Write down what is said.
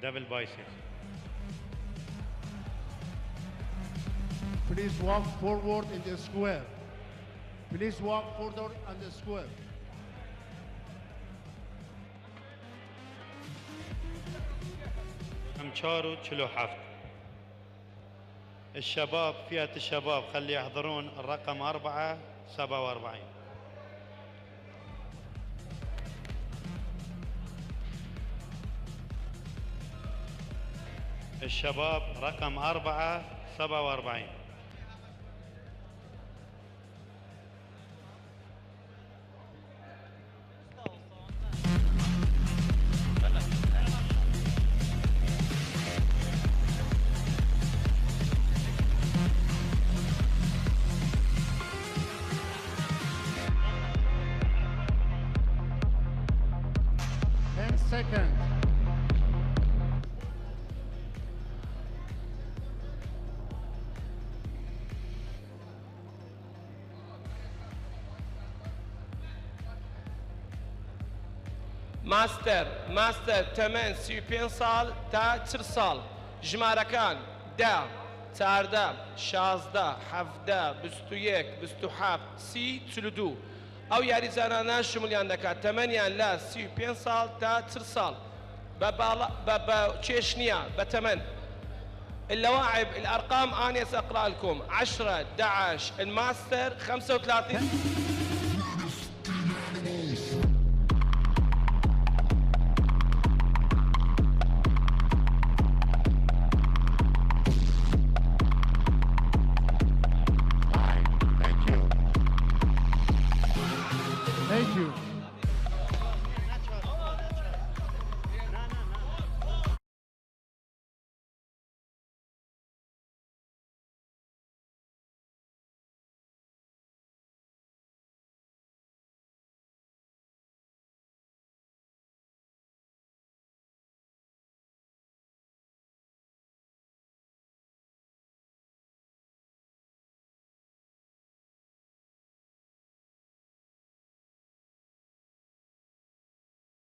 Double biceps. Please walk forward in the square. Please walk further on the square. رقم 4 و 47. الشباب، فئة الشباب، خلي يحضرون الرقم 4 47. الشباب رقم 4 47. 10 seconds. Master، master تەمەن 35 ساڵ تا 40 ساڵ، ژمارەکان 10، 14، 16، 17، 21، 27، 30، 42. ئەو یاریزانانە شمولیان دەکات تەمەنیان لە 35 ساڵ تا 40 ساڵ، بە باڵا بە کێش نییە، بە تەمەن. اللواعب، الارقام انا ساقرا لكم 10، 11، الماستر 35.